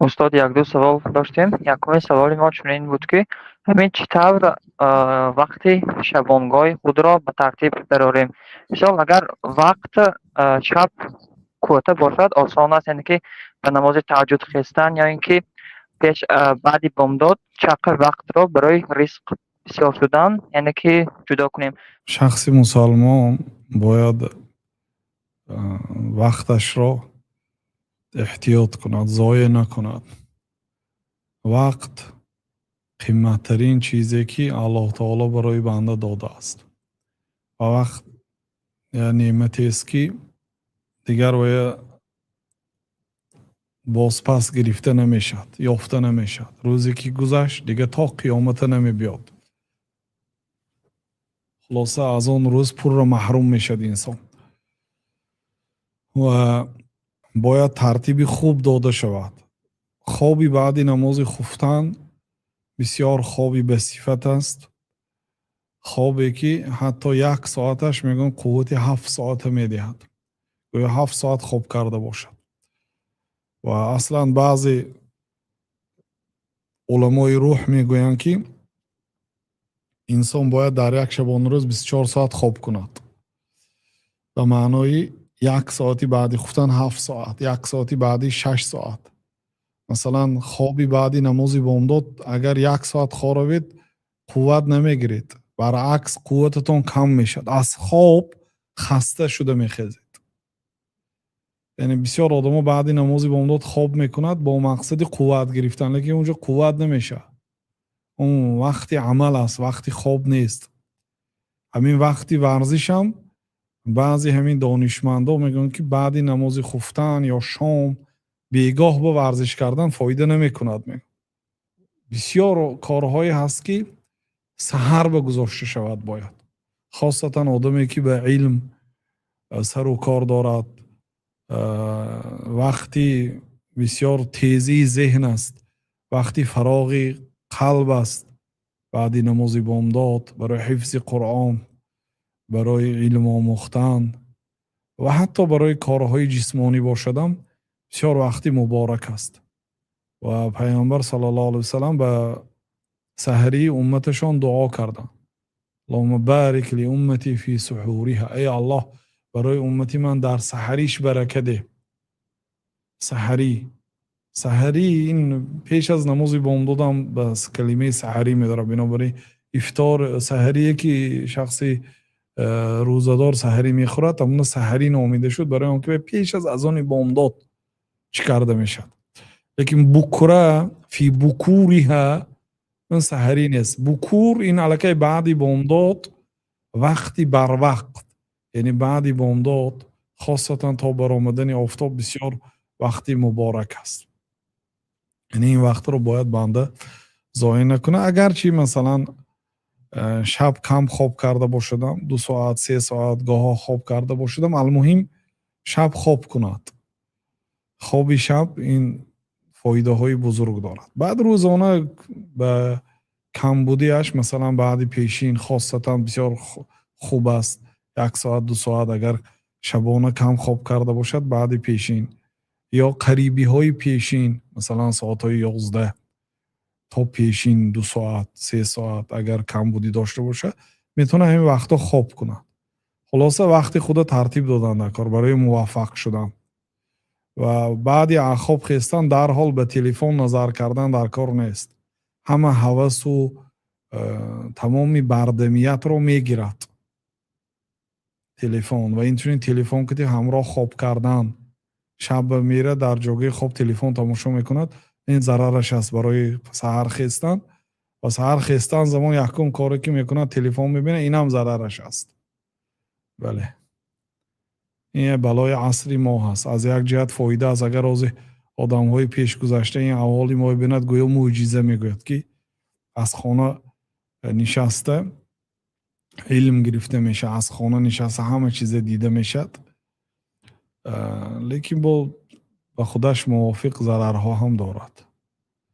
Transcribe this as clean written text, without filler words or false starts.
Устод, як-ду савол доштем. Якуми саволи мо чунин буд, ки ҳамин чӣ тавр вақти шабонгоҳи худро ба тартиб дарорем. Мисол, агар вақт шаб кӯтоҳ бошад, осон аст, яъне ки ба намози таҳаҷҷуд хестан ё ин ки пеш баъди бомдод чақр вақтро барои ризқ бисёр шудан, яъне ки ҷудо кунем. Шахси мусалмон бояд вақташро эҳтиёт кунад, зоеъ накунад. Вақт қиматтарин чизе, ки Аллоҳ таоло барои банда додааст, ва вақт як неъматест, ки дигар вая бозпас гирифта намешавад, ёфта намешавад. Рӯзе ки гузашт, дигар то қиёмата намебиёд. Хулоса, аз он рӯз пурра маҳрум мешавад инсон ва бояд тартиби хуб дода шавад. Хоби баъди намози хуфтан бисёр хоби басифат аст, хобе ки ҳатто як соаташ, мегӯянд, қуввати 7 соата медиҳад, гӯё 7 соат хоб карда бошад. Ва аслан баъзе уламои рӯҳ мегӯянд, ки инсон бояд дар як шабонарӯз 24 соат хоб кунад, ба маънои як соати баъди хуфтан 7 соат, як соати баъди 6 соат. Масалан, хоби баъди намози бомдод агар як соат хоравед, қувват намегиред, баръакс, қуввататон кам мешавад, аз хоб хаста шуда мехезед. Яъне бисёр одамо баъди намози бомдод хоб мекунад бо мақсади қувват гирифтан, лекин онҷо қувват намешавад. Он вақти амал аст, вақти хоб нест. Ҳамин вақти варзишам баъзе ҳамин донишмандо мегӯянд, ки баъди намози хуфтан ё шом, бегоҳ ба варзиш кардан фоида намекунад. Мегӯянд, бисёр корҳое ҳаст, ки саҳар ба гузошта шавад бояд, хосатан одаме, ки ба илм сару кор дорад, вақти бисёр тезии зеҳн аст, вақти фароғи қалб аст. Баъди намози бомдод барои ҳифзи Қуръон, барои илм омӯхтан ва ҳатто барои корҳои ҷисмонӣ бошадам, бисёр вақти муборак аст. Ва Пайғамбар саллаллоҳу алайҳи васалам ба саҳарии умматашон дуо карданд: اللهم بارك لأمتي في سحورها. Эй Аллоҳ, барои уммати ман дар саҳариш барака деҳ. Саҳарӣ, саҳарӣ ин пеш аз намози бомдодам ба калимаи саҳарӣ медорад. Бинобар ин ифтор, саҳарие, ки шахси рӯзадор саҳарӣ мехӯрад, ҳамуна саҳарӣ номида шуд, барои он ки пеш аз азони бомдод чӣ карда мешавад. Лекин بكرة في بكورها ин саҳарӣ нест. بكور ин аллакай баъди бомдод, вақти барвақт, яъне баъди бомдод, хосатан то баромадани офтоб бисёр вақти муборак аст. Яъне ин вақтро бояд банда зоеъ накунад. Агарчи, масалан, шаб кам хоб карда бошадам, 2 соат, 3 соат гоҳо хоб карда бошадам, алмуҳим, шаб хоб кунад. Хоби шаб ин фоидаҳои бузург дорад. Баъд рӯзона ба камбудиаш, масалан, баъди пешин хосатан бисёр хуб аст. Як соат, 2 соат агар шабона кам хоб карда бошад, баъди пешин ё қарибиҳои пешин, масалан, соатҳои 11 то пешин 2 соат, 3 соат агар камбудӣ дошта бошад, метавонад ҳамин вақтҳо хоб кунад. Хулоса, вақти худро тартиб додан дар кор барои муваффақ шудан. Ва баъди хоб хестан дарҳол ба телефон назар кардан дар кор нест. Ҳама ҳавасу тамоми бардамиятро мегирад телефон. Ва инчунин телефон кити ҳамроҳ хоб кардан, шаб мера, дар ҷогаи хоб телефон тамошо мекунад, ин зарараш аст барои саҳар хестан. Ва саҳар хестан замон якум коре, ки мекунад, телефон мебинад, инам зарараш аст. Бале, ин як балои асри мо ҳаст. Аз як ҷиҳат фоида аст. Агар ҳозир одамҳои пешгузашта ин аҳволи мо бинад, гӯё мӯъҷиза, мегӯяд, ки аз хона нишаста илм гирифта мешавад, аз хона нишаста ҳама чиза дида мешавад. Лекин бо ба худаш мувофиқ зарарҳо ҳам дорад.